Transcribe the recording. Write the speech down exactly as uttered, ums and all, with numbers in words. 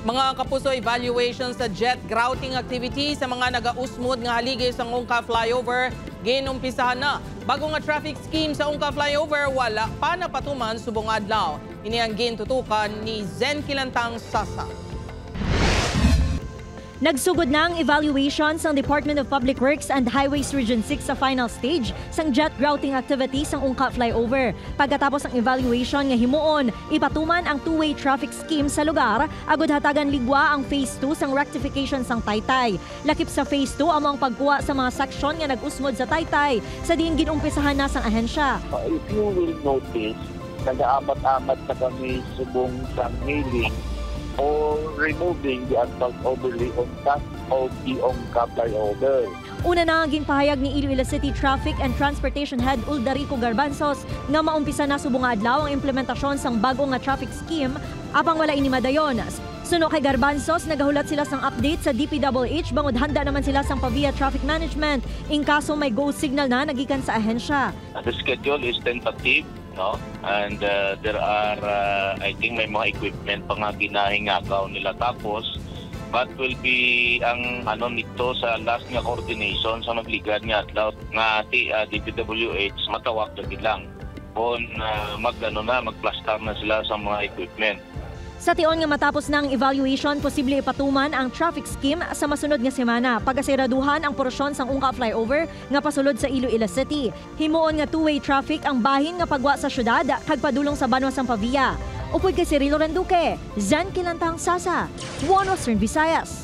Mga kapuso, evaluation sa jet grouting activity sa mga nagausmod nga haligi sa Ungka Flyover ginumpisahan na. Bago nga traffic scheme sa Ungka Flyover wala pa napatuman subong adlaw. Ini ang gintutukan ni Zen Kilantang Sasa. Nagsugod na ang evaluation sang Department of Public Works and Highways Region six sa final stage sang jet grouting activity sang Ungka Flyover. Pagkatapos ang evaluation nga himuon, ipatuman ang two-way traffic scheme sa lugar, agud hatagan ligwa ang phase two sang rectification sang taytay. Lakip sa phase two amo ang pagkuha sa mga section nga nag-usmod sa taytay, sa diin gin-umpisahan na sang ahensya. Uh, if you will notice, nag-aamat-amat na kami subong sa milling or removing the asphalt overlay on top of the Ungka Flyover. Una na nga ginpahayag ni Iloilo City Traffic and Transportation Head Uldarico Garbanzos nga maumpisa na subong nga adlaw ang implementasyon sang bag-o nga traffic scheme, apang wala ini madayon. Suno kay Garbanzos, nagahulat sila sang update sa D P W H bangod handa naman sila sang Pavia Traffic Management in kaso may go signal na nagikan sa ahensya. The schedule is tentative, no? And uh, there are, uh, I think may mga equipment pa nga ginahingagaw nila. Tapos, that will be ang ano nito sa last nga coordination sa magligad nga adlaw nga ti uh, D P W H matawag na lang kung uh, mag ano na magplastar na sila sa mga equipment. Sa tion nga matapos na ang evaluation, posible ipatuman ang traffic scheme sa masunod nga semana. Pagasiguraduhan ang porsyon sang Ungka Flyover nga pasulod sa Iloilo City. Himuon nga two-way traffic ang bahin nga pagwa sa syudad kag padulong sa banwa sang Pavia. Upod kay Cirilo Randuque, Zen Kilantang Sasa, One Western Visayas.